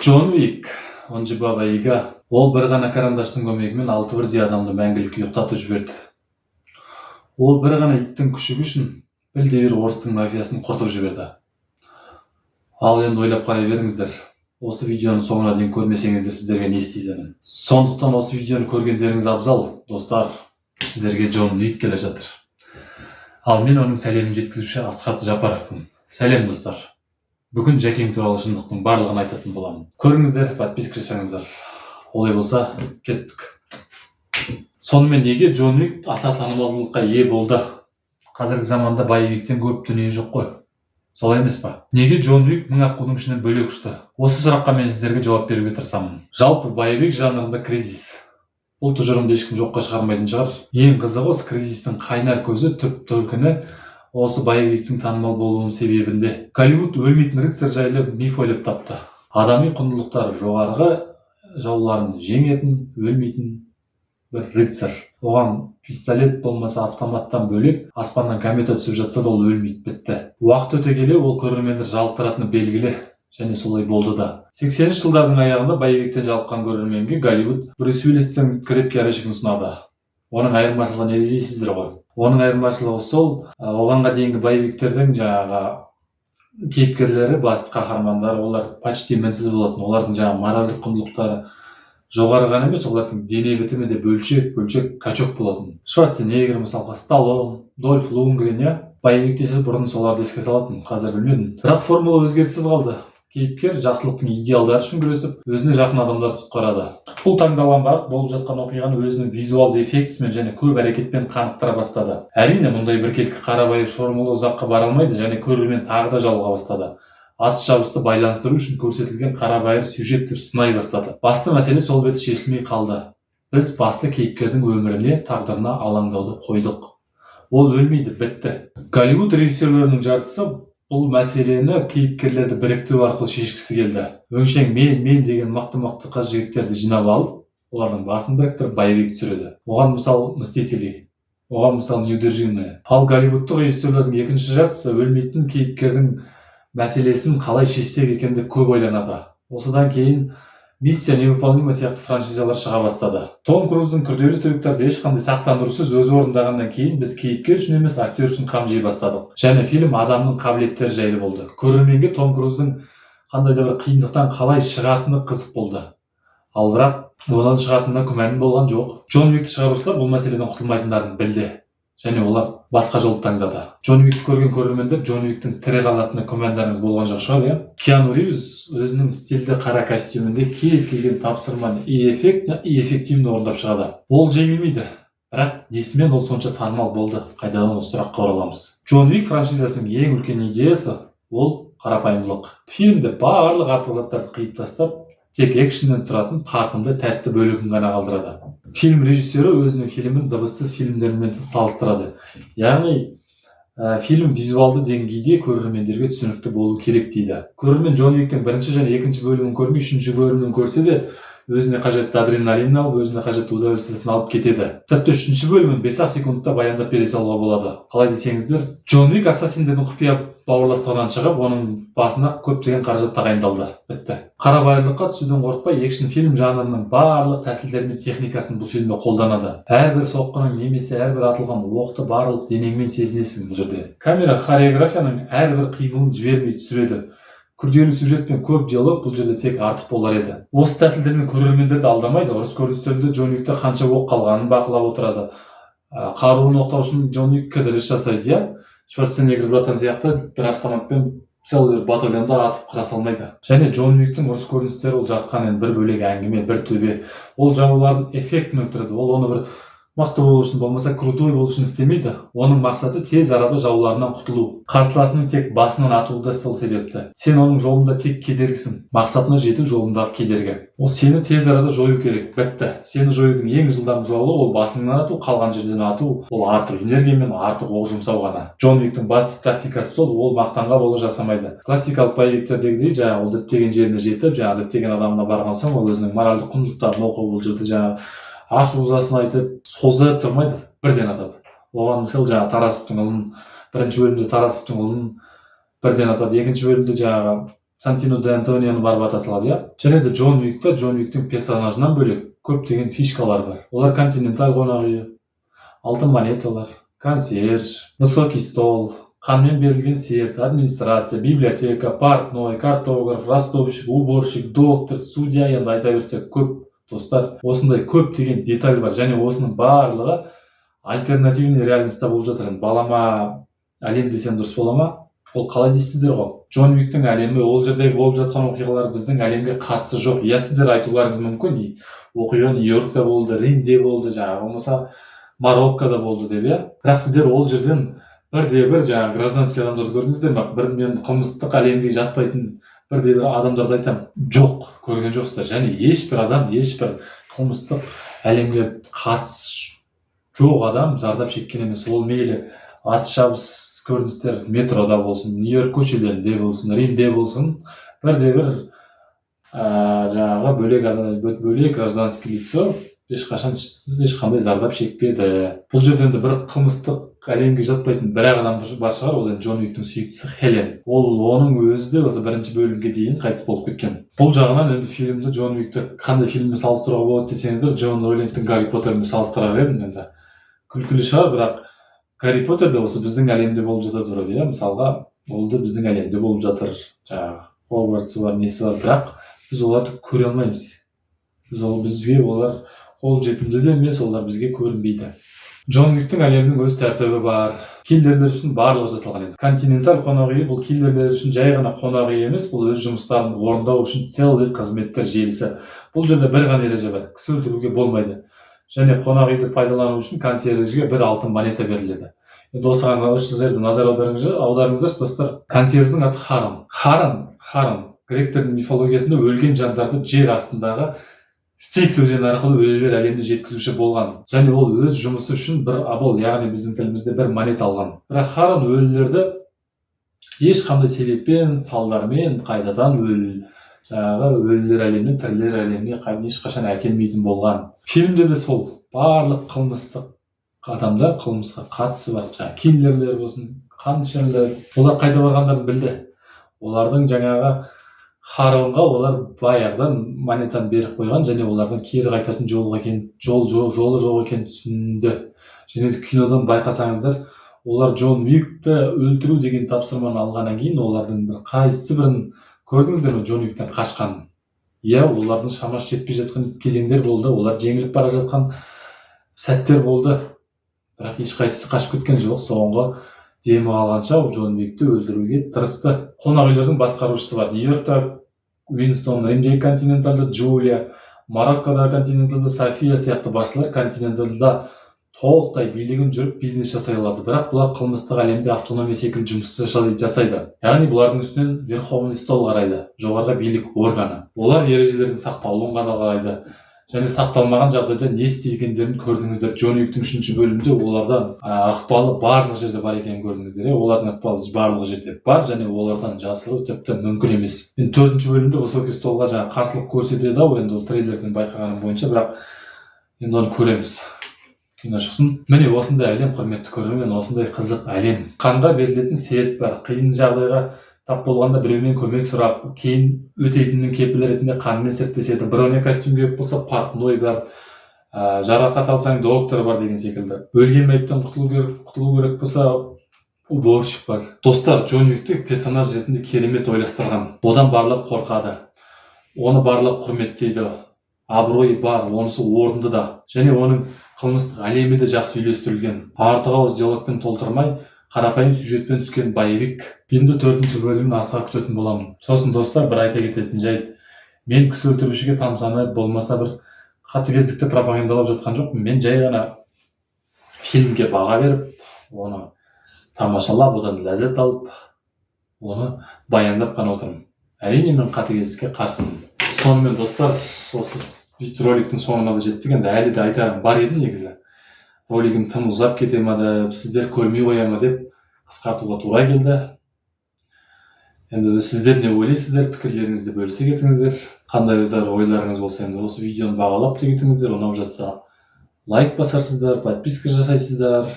Джон Уик, он же Баба Яга, ол бір ғана карандаштың көмегімен алты бірдей адамды мәңгілікке ұйықтатып жіберді. Ол бір ғана иттің күшігі үшін білдей бір орыстың мафиясын құртып жіберді. Ал енді ойлап қарай беріңіздер, осы видеоны соңына дейін көрмесеңіздер, сіздерге не істейтінін. Сондықтан осы видеоны көргендеріңіз абзал, достар. Сіздерге Джон Уик келе жатыр. Ал мен оның сәлемін жеткізуші Асхат Жапаровпын. Сәлем, достар! Бүгін Жәкең туралы шындықтың барлығын айтатын боламын. Көріңіздер, подписка жасаңыздар. Олай болса, кеттік. Сонымен, неге Джон Уик аса танымалдылыққа ие болды? Қазіргі заманда боевиктен көп дүние жоқ қой, солай емес па? Неге Джон Уик мың аққудың ішінен бөлек ұшты? Осы сұраққа мен сіздерге жауап беруге тырысамын. Жалпы, боевик жанрында кризис. Бұл тұжырымды ешкім жоққа шығармайтын шығар. Ең қызығы, осы кризистің қайнар көзі, түп төркіні осы боевиктің танымал болуының себебінде. Голливуд өлмейтін рыцарь жайлы миф ойлап тапты: адами құндылықтары жоғарғы, жауларын жеңетін, өлмейтін бір рыцарь. Оған пистолет болмаса автоматтан бөлек аспаннан комета түсіп жатса да, ол өлмейді, бітті. Уақыт өте келе ол көрерменді жалықтыратыны белгілі және солай болды да. 80-жылдардың аяғында боевиктен жалыққан көрерменге Голливуд Брюс Уиллистің «Крепкий орешек» ін ұсынады. Оның айырмашылығы неде дейсіздер ғой? Оның айырмашылығы сол, оғанға дейінгі боевиктердің жаңағы кейіпкерлері, басты қаһармандар, олар почти мінсіз болатын. Олардың жаңағы моральдық құндылықтары жоғары ғана емес, олардың дене бітімі де бөлшек бөлшек, качок болатын. Шварценеггер, мысалға, Сталлоне, Дольф Лунгрен, иә. Боевик десе, бұрын соларды еске салатын, қазір білмедім. Бірақ формула өзгеріссіз қалды: кейіпкер жақсылықтың идеалдары үшін күресіп, өзіне жақын адамдарды құтқарады. Бұл таңдалған бағыт болып жатқан оқиғаны өзінің визуалды эффектісімен және көп әрекетпен қанықтыра бастады. Әрине, мұндай біркелкі қарабайыр формула ұзаққа бара алмайды және көрермен тағы да жалыға бастады. Атыс шабысты байланыстыру үшін көрсетілген қарабайыр сюжет деп сынай бастады. Басты мәселе сол беті шешілмей қалды: біз басты кейіпкердің өміріне, тағдырына алаңдауды қойдық. Ол өлмейді, бітті. Голливуд режиссерлерінің жартысы бұл мәселені кейіпкерлерді біріктіру арқылы шешкісі келді. Өңшең мен мен деген мықты мықты қыз жігіттерді жинап алып, олардың басын біріктіріп, боевик түсіреді. Оған мысал «Мстители», оған мысал «Неудержимые». Ал голливудтық режиссерлердің екінші жартысы өлмейтін кейіпкердің мәселесін қалай шешсек екен деп көп ойланады. Осыдан кейін «Миссия невыполнима» сияқты франшизалар шыға бастады. Том Круздың күрделі трюктарды ешқандай сақтандырусыз өзі орындағаннан кейін біз кейіпкер үшін емес, актер үшін қам жей бастадық және фильм адамның қабілеттері жайлы болды. Көрерменге Том Круздың қандай да бір қиындықтан қалай шығатыны қызық болды, ал бірақ одан шығатынына күмәнім болған жоқ. Джон Уикті шығарушылар бұл мәселеден құтылмайтындарын білді және олар басқа жолды таңдады. Джон Уикті көрген көрермендер Джон Уиктің тірі қалатынына күмәндарыңыз болған жоқ шығар, иә? Киану Ривз өзінің стильді қара костюмінде кез келген тапсырманы и эффектно, и эффективно орындап шығады. Ол жеңілмейді. Бірақ несімен ол сонша танымал болды? Қайтадан осы сұраққа ораламыз. Джон Уик франшизасының ең үлкен идеясы ол қарапайымдылық. Фильмде барлық артық заттарды қиып тастап, тек экшннен тұратын тартымды, тәтті бөлігін ғана қалдырады. Фильм режиссері өзінің фильмін дыбыссыз фильмдермен салыстырады, яғни фильм визуалды деңгейде көрермендерге түсінікті болу керек дейді. Көрермен Джон Уиктің бірінші және екінші бөлімін көрмей, үшінші бөлімін көрсе де, өзіне қажетті адреналин алып, өзіне қажетті удовольствие сін алып кетеді. Тіпті үшінші бөлімін 5-ақ секундта баяндап бере салуға болады. Қалай десеңіздер, Джон Уик ассасиндердің құпия бауырластығынан шығып, оның басына көптеген қаражат тағайындалды, бітті. Қарабайырлыққа түсуден қорықпай, экшн фильм жанрының барлық тәсілдері мен техникасын бұл фильмде қолданады. Әрбір соққының немесе әрбір атылған оқты барлық денеңмен сезінесің. Бұл жерде камера хореографияның әрбір қимылын жібермей түсіреді. Күрделі сюжет пен көп диалог бұл жерде тек артық болар еді. Осы тәсілдермен көрермендерді алдамайды. Ұрыс көріністерінде Джон Уикте қанша оқ қалғанын бақылап отырады. Қаруын оқтау үшін Джон Уик кідіріс жасайды, иә. Шварценеггер братан сияқты бір автоматпен целый бір батальонды атып қыра салмайды. Және Джон Уиктің ұрыс көріністері ол жатқан енді бір бөлек әңгіме, бір төбе. Ол жауларын эффектімен өлтіреді. Ол оны бір мықты болу үшін болмаса крутой болу үшін істемейді. Оның мақсаты тез арада жауларынан құтылу, қарсыласының тек басынан ату да. Сол себепті сен оның жолында тек кедергісің, мақсатына жету жолындағы кедергі. Ол сені тез арада жою керек, бітті. Сені жоюдың ең жылдам жолы ол басыңнан ату. Қалған жерден ату ол артық энергия мен артық оқ жұмсау ғана. Джон Уиктің басты тактикасы сол. Ол мақтанға бола жасамайды. Классикалық боевиктердегідей, жаңағы ол діттеген жеріне жетіп, жаңағы діттеген адамына барған соң, ол өзінің моральдық құндылықтарын оқып, ол жерде жаңағы ашу ызасын айтып, созып тұрмайды, бірден атады. Оған мысал жаңағы Тарасовтың ұлын, бірінші бөлімде Тарасовтың ұлын бірден атады, екінші бөлімде жаңағы Сантино де Антонионы барып ата салады, иә. Және де Джон Уикте Джон Уиктің персонажынан бөлек көптеген фишкалар бар. Олар: Континенталь қонақ үйі, алтын монеталар, консьерж, высокий стол, қанмен берілген серт, администрация, библиотека, портной, картограф, ростовщик, уборщик, доктор, судья. Енді айта берсек, көп, достар. Осындай көптеген деталь бар және осының барлығы альтернативный реальность та болып жатыр. Енді балама әлем десем, дұрыс бола ма? Ол қалай дейсіздер ғой? Джон Уиктің әлемі, ол жердегі болып жатқан оқиғалар біздің әлемге қатысы жоқ, иә. Сіздер айтуларыңыз мүмкін, оқиға Нью Йоркта болды, Римде болды, жаңағы болмаса Мароккода болды деп, иә. Бірақ сіздер ол жерден бірде бір жаңағы гражданский адамдарды көрдіңіздер ме? Бір мен қылмыстық әлемге жатпайтын бірде бір адамдарды айтамын. Жоқ, көрген жоқсыздар. Және ешбір адам, ешбір қылмыстық әлемге қатысы жоқ адам зардап шеккен емес. Ол мейлі атыс шабыс көріністер метрода болсын, Нью Йорк көшелерінде болсын, Римде болсын, бірде бір жаңағы бөлек адам, бөлек гражданский лицо ешқашан ешқандай зардап шекпеді. Бұл жерде енді бір қылмыстық әлемге жатпайтын бір ақ адам бар шығар, ол енді Джон Уиктің сүйіктісі Хелен. Ол, оның өзі де осы бірінші бөлімге дейін қайтыс болып кеткен. Бұл жағынан енді фильмді, Джон Уикті қандай фильммен салыстыруға болады десеңіздер, Джон Роллингтің Гарри Поттерімен салыстырар едім. Енді күлкілі шығар, бірақ Гарри Поттер де осы біздің әлемде болып жатады вроде, иә. Мысалға, ол да біздің әлемде болып жатыр, жаңағы Хогвартсы бар, несі бар, бірақ біз оларды көре алмаймыз. Біз ол, бізге олар қолжетімді де емес, олар бізге көрінбейді. Джон Уиктің әлемінің өз тәртібі бар, киллерлер үшін барлығы жасалған. Енді Континенталь қонақ үйі — бұл киллерлер үшін жай ғана қонақ үй емес, бұл өз жұмыстарын орындау үшін целый қызметтер желісі. Бұл жерде бір ғана ереже бар: кісі өлтіруге болмайды. Және қонақ үйді пайдалану үшін консьержге бір алтын монета беріледі. Енді осыған осы жерде назар аударыңыздаршы, достар. Консьерждің аты Харон. Харон гректердің мифологиясында өлген жандарды жер астындағы Стикс өзені арқылы өлілер әлеміне жеткізуші болған. Және ол өз жұмысы үшін бір обол, яғни біздің тілімізде бір монета алған. Бірақ Харон өлілерді ешқандай себеппен, салдармен қайтадан өл жаңағы өлілер әлемінен тірілер әлеміне ешқашан әкелмейтін болған. Фильмде де сол барлық қылмыстық адамдар, қылмысқа қатысы бар жаңағы киллерлер болсын, қанішерлер, олар қайда барғандарын білді. Олардың жаңағы Харонға олар баяғыдан монетаны беріп қойған және олардың кері қайтатын жолға екен, жолы жоқ екенін түсінді. Және де кинодан байқасаңыздар, олар Джон Уикті өлтіру деген тапсырманы алғаннан кейін, олардың бір қайсы бірін көрдіңіздер ме Джон Уиктен қашқанын? Иә, олардың шамасы жетпей жатқан кезеңдер болды, олар жеңіліп бара жатқан сәттер болды, бірақ ешқайсысы қашып кеткен жоқ. Соңғы демі қалғанша Джон Уикті өлтіруге тырысты. Қонақ үйлердің басқарушысы бар: Нью Йоркта Уинстон, Римдегі Континентальда Джулия, Мароккодағы Континентальда София сияқты басшылар Континентальда толықтай билігін жүріп, бизнес жасай алады. Бірақ бұлар қылмыстық әлемде автономия секілді жұмыс жасайды, яғни бұлардың үстінен верховный стол қарайды, жоғарғы билік органы. Олар ережелердің сақталуын қадағалайды және сақталмаған жағдайда не істегендерін көрдіңіздер. Джон Уиктің үшінші бөлімінде олардан ықпалы барлық жерде бар екенін көрдіңіздер, иә. Олардың ықпалы барлық жерде бар және олардан жасыру тіпті мүмкін емес. Енді төртінші бөлімде высокий столға жаңағы қарсылық көрсетеді ау енді, ол трейлерден байқағаным бойынша. Бірақ енді оны көреміз, кино шықсын. Міне, осындай әлем, құрметті көрермен, осындай қызық әлем. Қанға берілетін серт бар: қиын жағдайға тап болғанда біреумен көмек сұрап, кейін өтейтінінің кепілі ретінде қанмен серттеседі. Бронекостюм керек болса, портной бар, жарақат алсаң, доктор бар деген секілді. Өлген мәйіттен құтылу керек болса, уборщик бар. Достар, Джон Уикті персонаж ретінде керемет ойластырған. Одан барлығы қорқады, оны барлығы құрметтейді, абыройы бар, онысы орынды да. Және оның қылмыстық әлемі де жақсы үйлестірілген, артық ауыз диалогпен толтырмай, қарапайым сюжетпен түскен боевик. Енді төртінші бөлімін асыға күтетін боламын. Сосын, достар, бір айта кететін жайт: мен кісі өлтірушіге тамсанып, болмаса бір қатыгездікті пропагандалап жатқан жоқпын. Мен жай ғана фильмге баға беріп, оны тамашалап, одан ләззат алып, оны баяндап қана отырмын. Әрине, мен қатыгездікке қарсымын. Сонымен, достар, осы роликтің соңына да жеттік. Енді әлі де айтарым бар еді негізі, ролигім тым ұзап кете ма деп, сіздер көрмей қоя ма деп қысқартуға тура келді. Енді сіздер не ойлайсыздар? Пікірлеріңізді бөлісе кетіңіздер. Қандай да ойларыңыз болса, енді осы видеоны бағалап та кетіңіздер. Ұнап жатса, лайк басарсыздар, подписка жасайсыздар.